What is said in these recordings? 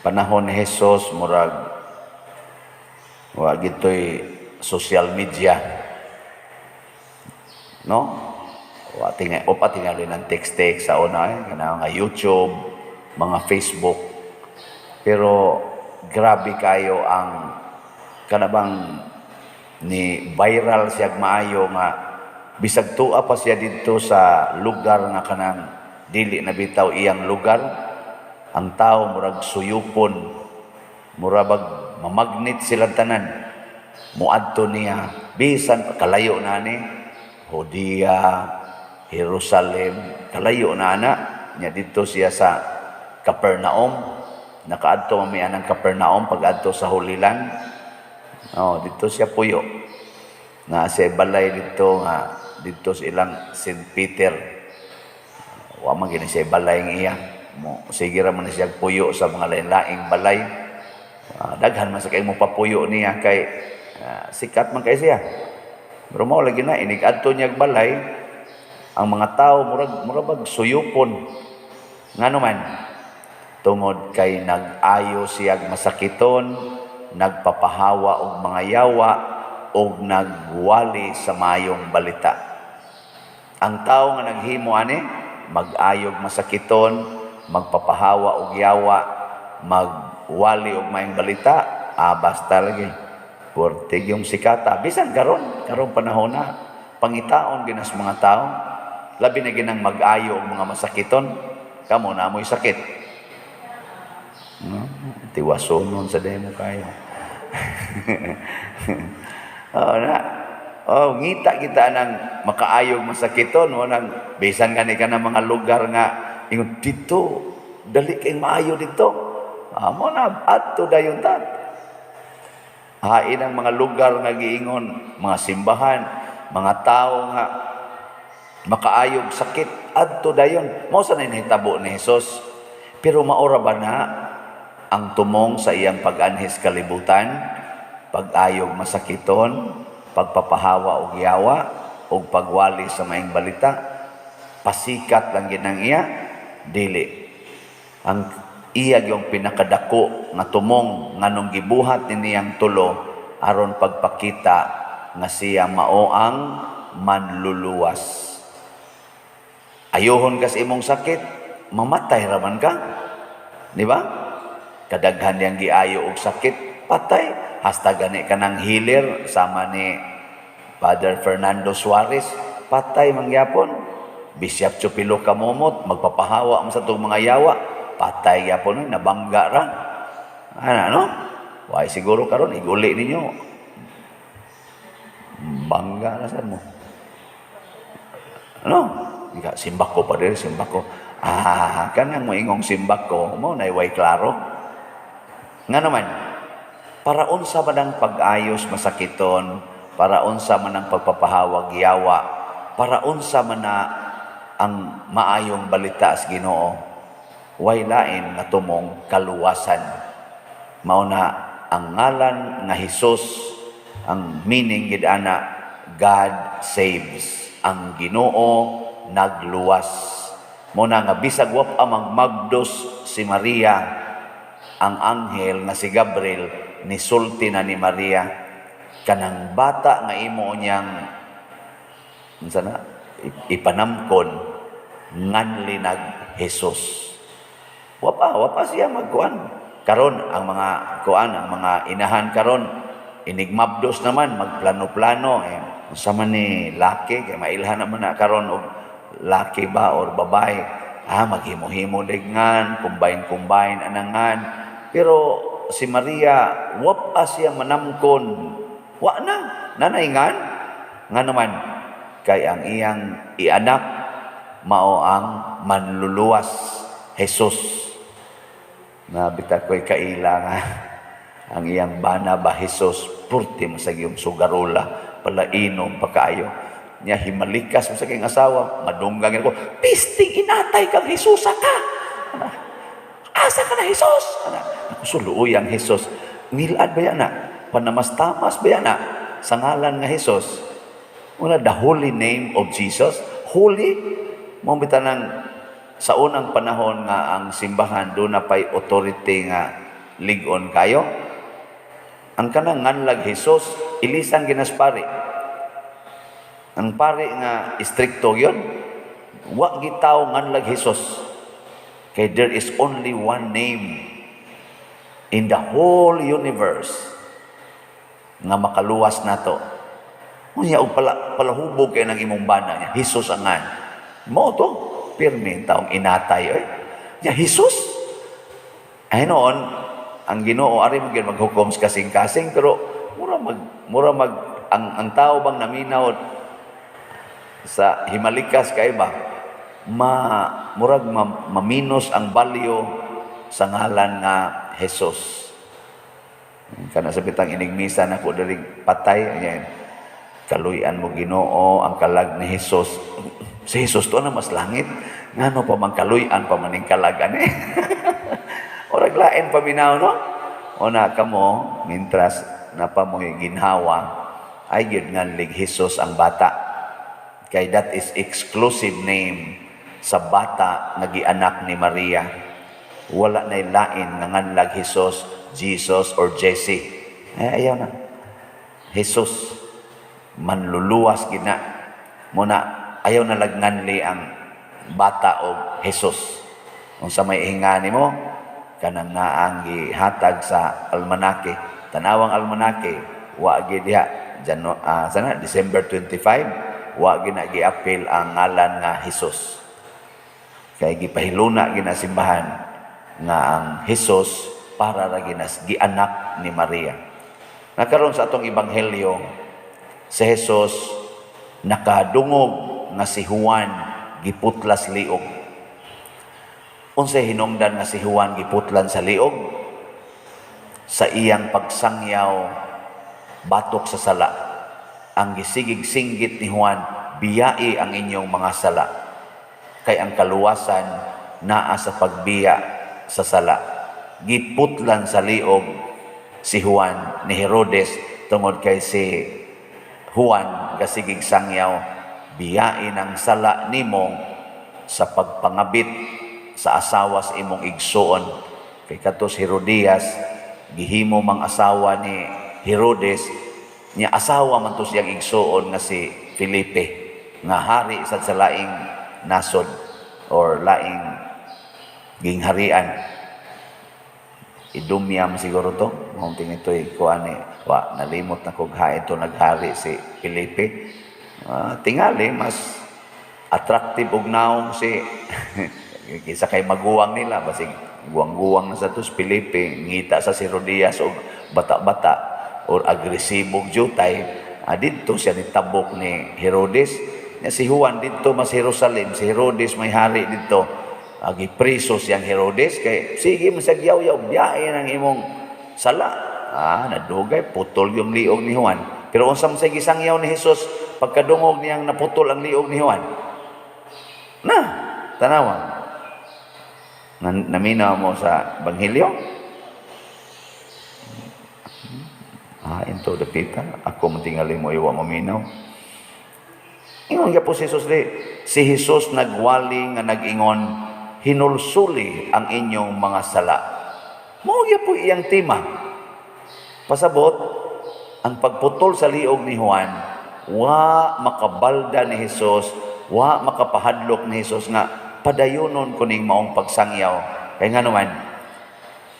Panahon ni Jesus, murag wa gito'y social media. No? Wa tinga o pa tingali ng text-text sa una eh, kana nga YouTube, mga Facebook. Pero grabe kayo ang kanabang ni viral siya maayo nga bisag tua pa siya didto sa lugar nga kanang dili na bitaw iyang lugar, ang tao murag suyupon, murag mamagnet silang tanan muadto niya bisan kalayo na ni Judea, Jerusalem, kalayo na ana nya. Didto siya sa Capernaum, nakaadto mami anang Capernaum pag-adto sa Holy Land. Oh, didto siya puyo. Na siya balay didto nga didto sa ilang St. Peter. Wa man gini siya balay ng iya. Mo sige ra man siya puyo sa mga lain-laing balay. Daghan man sa kay mo papuyo niya kay sikat man kay siya. Pero mao lagi na inig adto niya balay, ang mga tao murag bag suyupon. Ngano man? Tungod kay nag-ayo siyag masakiton, nagpapahawa og mga yawa og nagwali sa mayong balita. Ang tao nga naghimo ani, mag-ayog masakiton, magpapahawa og yawa, magwali og mayong balita, basta lagi. Puwerte yung sikata. Bisan karon, karong panahon na, pangitaon ginas mga tao, labi na ginang mag-ayo og mga masakiton, kamo na mo'y sakit. No? Tiwasonon sa demo kayo. Oh, na. Oh, ngita kita nang makaayog masakiton, no, nang bisan gani ka ng mga lugar nga ingon dito dali kay maayo dito. Ah, mo na adto dayon ta. Hain ang mga lugar nga giingon, mga simbahan, mga tao nga makaayog sakit, adto dayon. Mao sa nahitabo ni Jesus. Pero maora ba na ang tumong sa iyang pag-anhis kalibutan, pag-ayog masakiton, pagpapahawa og yawa, og pagwali sa maayong balita? Pasikat lang gid ang iya? Dili. Ang iya yung pinakadako nga tumong nganong gibuhat ni niyang tulo aron pagpakita nga siya mao ang manluluwas. Ayuhon kas imong sakit, mamatay raman ka. Di ba? Kadaghan niyang giayo og sakit, patay. Hasta gani ka ng healer sama ni Father Fernando Suarez, patay mangyapon. Bishop Chupilo Kamomot, magpapahawa mo sa itong mga yawa, patay gyapon, nabangga ra. Ano, no? Why siguro karon iguli ninyo. Bangga na sad mo. Ano? Ika, simbak ko pa din, simbak ko. Ah, kanang mo ingong simbak ko, mo na way klaro. Nga naman, para unsa man ang pag-ayos masakiton, para unsa man ang pagpapahawag yawa, para unsa man na ang maayong balita sa Ginoo, way lain nga tumong kaluwasan. Mao na ang ngalan nga Hesus, ang meaning gid ana, God saves. Ang Ginoo nagluwas. Mo na nga bisag wa pa magmagdos si Maria, ang anghel nga si Gabriel nisulti na ni Maria, kanang bata nga imo niyang unsa na ipanamkon, nganli nag Jesus. Wa pa siya magkuan. Karon ang mga kuan, ang mga inahan karon inigmabdos naman, magplano-plano eh. Unsa man ni, laki? Kay mailhan naman na karon og laki ba or babae. Ah, maghimo-himo ngan, combine-combine anangan. Pero si Maria, wa pa siya manamkon. Wa na, nanay ngan. Nga naman, kay ang iyang ianak mao ang manluluwas, Jesus. Nabita ko'y kaila nga ang iyang bana ba, Jesus, purti masag yung sugarula, palainom pa kaayo. Nya himalikas mo sa kayong asawa, madunggang ko, pisting inatay kang Jesus ka. Asa ka na, Jesus? Ana, ako suluoy ang Jesus. Ngilad ba yan na? Panamastamas ba yan na? Sa ngalan nga Jesus. Una, the holy name of Jesus. Holy, mo ng sa unang panahon nga ang simbahan doon na pa'y authority nga Ligon kayo. Ang kanang nganlag Jesus, ilisan ginas pari. Ang pari nga istrikto yun, wa gitaw nganlag Jesus. Kay there is only one name in the whole universe nga makaluwas nato. Unya og pala, palahubog kay ng imong bana niya, Jesus ang ngan. Mo to, pirmi taong inatay oy. Nya Jesus. Ay noon, ang Ginoo ari mo gyud maghukom sa kasing-kasing, pero mura mag ang tao bang naminaw sa himalikas kay ba ma murag ma, maminos ang value sa ngalan nga Jesus. Kana sa bitang inigmisa na ko diri patay ayan. Kaluy-an mo, Ginoo, ang kalag ni Jesus. Si Jesus to na mas langit. Ngano pa man kaluy-an pa maning kalag ani? Orag lain paminaw, no? O na kamo, mintras napa mo ginhawa, ay gyud nganlig Jesus ang bata. Kay that is exclusive name sa bata nga gianak ni Maria. Wala na lain nga nganlag Jesus, Jesus or Jesse. Eh, ayaw na. Jesus, manluluwas gina. Muna, ayaw na lagnganli ang bata o Jesus. Kung sa may hingani mo, kanang naang gihatag sa almanake. Tanawang almanake, wa gid diha sana December 25, wa gid na giapil ang ngalan nga Jesus. Kay gipahiluna ginasimbahan nga ang Jesus para ra ginas gianak ni Maria. Nakaron sa atong ebanghelyo, si Jesus nakadungog nga si Juan giputlas liog. Unsay hinungdan nga si Juan giputlan sa liog? Sa iyang pagsangyaw batok sa sala. Ang gisigig singgit ni Juan, "Biyai ang inyong mga sala. Kay ang kaluwasan naa sa pagbiya sa sala." Giputlan sa liog si Juan ni Herodes tungod kay si Juan gasigig sangyaw, "Biyain ang sala nimo sa pagpangabit sa asawa sa imong igsuon." Kay katos Herodias, gihimo mang asawa ni Herodes niya, asawa man to siyang igsuon nga si Felipe nga hari sa laing nasod or laing gingharian. Idumyam siguro to. Maunting ito eh, kuan eh. Wa, nalimot na kog ha ito naghari si Felipe. Tingali, mas attractive og naong si kaysa kay maguwang nila, basig guwang-guwang na sa tos Felipe, ngita sa si Herodias og bata-bata or agresibo og jutay. Didto siya nitabok ni Herodes. Nya si Juan didto mas Jerusalem, si Herodes may hari didto. Agi preso siyang Herodes kay sige man sa yaw-yaw, "Biyahe ang imong sala." Nadugay putol yung liog ni Juan. Pero unsa man say gisangyaw ni Jesus pagkadungog niyang naputol ang liog ni Juan? Na, tanawa. Naminaw mo sa Ebanghelyo? Into the pita. Ako matingali mo iwa maminaw. Ingon po si Jesus di. Si Jesus nagwali nga nag-ingon, "Hinulsuli ang inyong mga sala." Mao po iyang tema. Pasabot, ang pagputol sa liog ni Juan, wa makabalda ni Jesus, wa makapahadlok ni Jesus nga padayonon kuning maong pagsangyaw. Kay nga naman,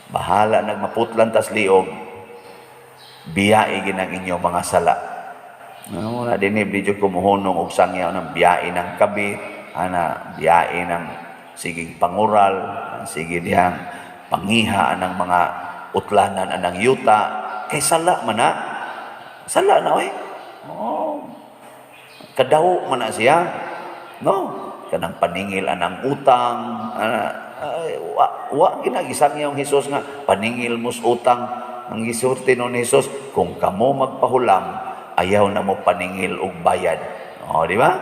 bahala nagmaputlan tas liog, biyai ginang inyong mga sala. Ano na din video kumuhunong og sangyaw ng biyai ng kabit, ana biyai ng sigig pangural, sige dihang pangiha anang mga utlanan anang yuta, kay sala man na. Sala na oy. Oh. Kadawo man na siya. No? Kanang paningil anang utang, ana, ay, wa ginagisang yung Jesus nga paningil mos utang. Ang gisulti nun ni Jesus, "Kung kamo magpahulam, ayaw na mo paningil og bayad." O, di ba?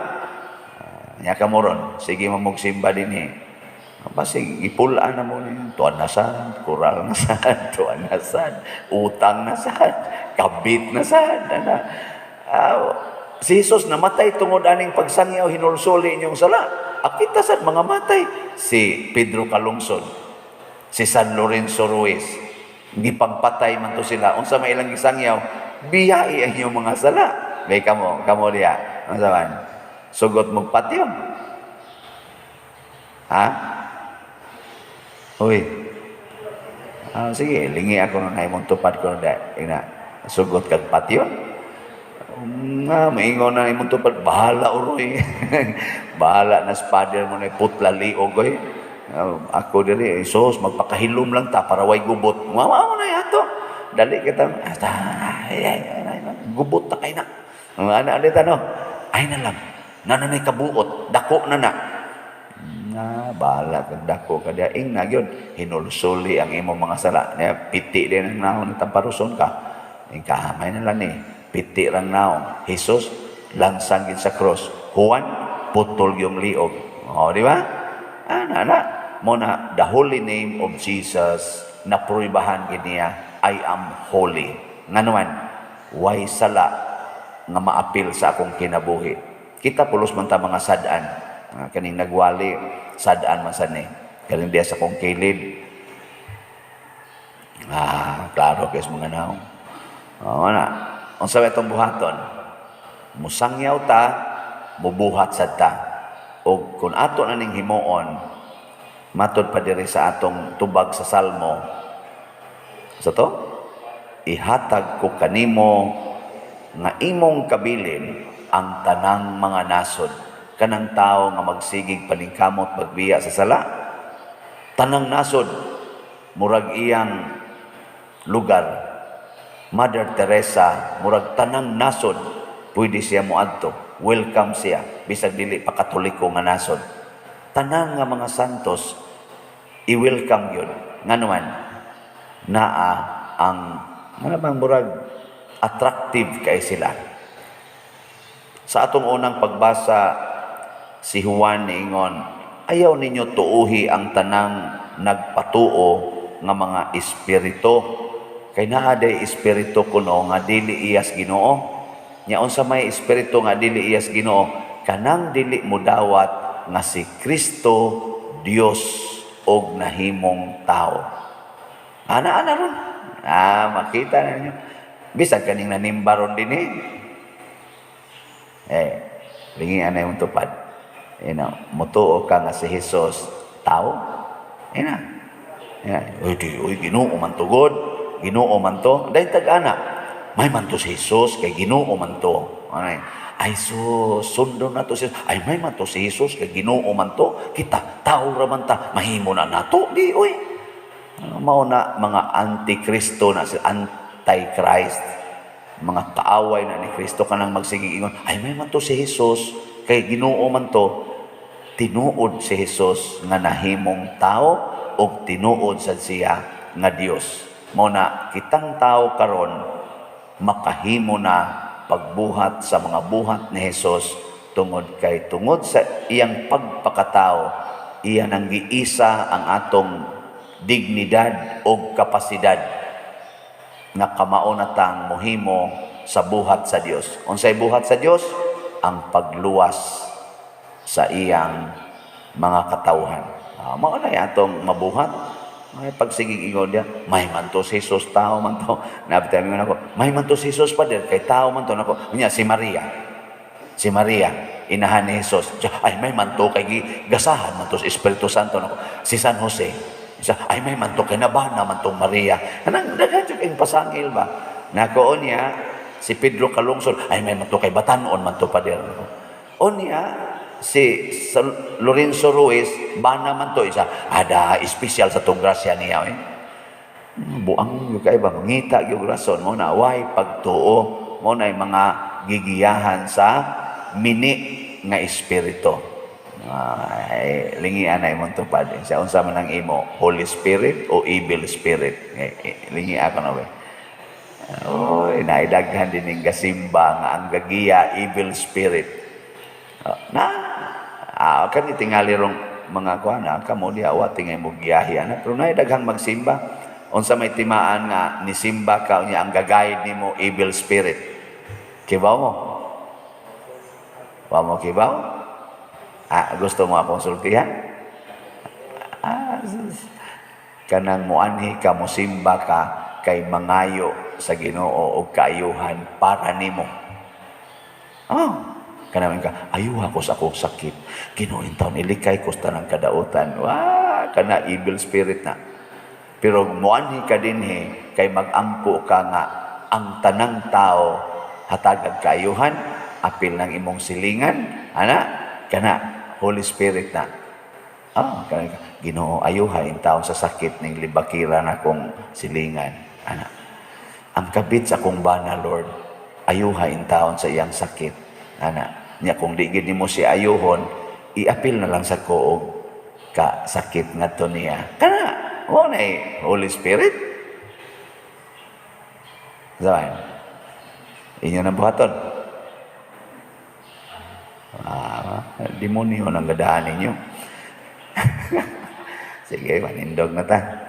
Nya kamo ron, sige mamugsimba din eh. Basig, ipulaan na mo ni tuan na sad, kural na sad, tuan na sad, utang na sad, kabit na sad. Ana. Si Jesus namatay tungod aning pagsangyaw, "Hinulsuli inyong sala." Akita sad mga matay. Si Pedro Calungsod, si San Lorenzo Ruiz, Gipagpatay man to sila. Unsa may ilang gisangyaw? Biyai ang inyong mga sala. May kamo, kamo diha. Unsa man? Sugot mo patyon. Ha? Uy. Ah, sige, lingi ako nung naimong tupad ko na ina. Sugot kag patyon. Nga, maingon na imong tupad, bahala uroy. Bahala na father mo na putla liog oy. Ako diri, sus, magpakahilom lang ta para way gubot. Mao na yato. Dali kita. Ay, ay, ay, ay, gubot ta kay na. Mga ana ulit ano? Ay na lang. Nananay kabuot, dako na na. Na bahala kag dako ka diha ing na gyud hinulsuli ang imong mga sala. Nya piti din ang naon tamparuson ka. Ing kahamay na lang ni. Piti rang naong. Jesus langsang gid sa cross. Juan putol yung liog. O, di ba? Ana na. Mo na the holy name of Jesus na pruibahan gid niya, "I am holy." Nganuman, way sala nga maapil sa akong kinabuhi. Kita pulos man ta mga sad-an. Ah, kaning nagwali, sad-an man sad ni. Kaning diya sa akong kilid. Ah, klaro kay sa mga naong. Oo na. Unsa may itong buhaton? Musangyaw ta, mubuhat sad ta. O kung ato na ning himuon, matod pa diri sa atong tubag sa Salmo. Sa to? Ihatag ko kanimo nga imong kabilin ang tanang mga nasod. Kanang tao nga magsigig paningkamot pagbiya sa sala. Tanang nasod murag iyang lugar. Mother Teresa, murag tanang nasod pwede siya moadto. Welcome siya bisag dili pa Katoliko nga nasod. Tanan nga mga santos i-welcome yun. Nganuman naa ang mga bang murag attractive kay sila. Sa atong unang pagbasa, si Juan niingon, "Ayaw ninyo tuuhi ang tanang nagpatuo nga mga espiritu." Kay naa day espiritu kuno nga dili iyas Ginoo. Nya unsa may espiritu nga dili iyas Ginoo? Kanang dili mudawat nga si Kristo Dios og nahimong tao. Ana ana ron. Ah, makita na ninyo. Bisag kaning nanimba ron din eh. Eh, lingi ana yung tupad. Mutuo ka nga si Jesus tao. Ina. Ina, uy, di, uy, Ginoo man tugod. Ginoo man to. Dahil tag-ana. May man to si Jesus kay Ginoo man to. Ay, ay so sundon na to si ay may man to si Jesus kay Ginoo man to. Kita tao ra man ta, mahimo na nato di oy. Mao na mga antikristo na si antichrist, mga kaaway na ni Kristo, kanang magsigig ingon, ay may man to si Jesus kay Ginoo man to. Tinuod si Jesus nga nahimong tao ug tinuod sad siya nga Dios. Mao na kitang tao karon makahimo na pagbuhat sa mga buhat ni Jesus tungod kay tungod sa iyang pagpakatao, iya nang giisa ang atong dignidad o kapasidad nga kamao na tang mohimo sa buhat sa Dios. Unsay buhat sa Dios? Ang pagluwas sa iyang mga katawhan. Mao na atong mabuhat. May pagsigig ingon diya, may man to si Jesus, tao man to. Nabitay mo nako, may man to si Jesus, pader, kay tao man to nako. Unya si Maria. Si Maria, inahan ni Jesus. Ay may man to kay gasahan man to sa Espiritu Santo nako. Si San Jose, siya, ay may man to kay nabana man to Maria. Kanang daghan jud kayong pasangil ba. Nako niya si Pedro Calungsod, ay may man to kay batanon man to, pader. Unya si Lorenzo Ruiz, bana man to isa, ada espesyal sa tong grasya niya eh. Buang yung kay ba mangita yung rason mo na way pagtuo mo na mga gigiyahan sa mini nga espiritu. Ay, lingian na imong tupad. Sa unsa man ang imo, Holy Spirit o evil spirit? Eh, lingi ako na ba? Oy, naidaghan din ning gasimba nga ang gagiya evil spirit. Oh, na kani tingali rong mga kuan na kamo diha wa tingay mo giyahi ana, pero naay daghang magsimba. Unsa may timaan nga nisimba ka unya ang gagayad nimo evil spirit? Kibaw mo? Wa mo kibaw? Ah, gusto mo akong sultihan? Ah, kanang muanhi ka, musimba ka. kay mangayo sa Ginoo og kaayuhan para nimo. Oh, kanang ka, "Ayuha ko sa akong sakit. Ginoo, taon ilikay ko sa tanang kadautan." Wah, kana evil spirit na. Pero muanhi ka dinhi kay magampo ka nga ang tanang tao hatagag kaayuhan, apil ng imong silingan, ana, kana Holy Spirit na. Ah, kana ka, "Ginoo, ayuha in taon sa sakit ning libakira na kong silingan." Ana. "Ang kabit sa akong bana, Lord, ayuha in taon sa iyang sakit." Ana, nya kung di gid nimo siya ayuhon, iapil na lang sa ko og ka sakit ngadto niya. Kana, mo na eh, Holy Spirit. Sabi, inyo nang buhaton. Ah, demonyo nang gadaan ninyo. Sige, manindog na ta.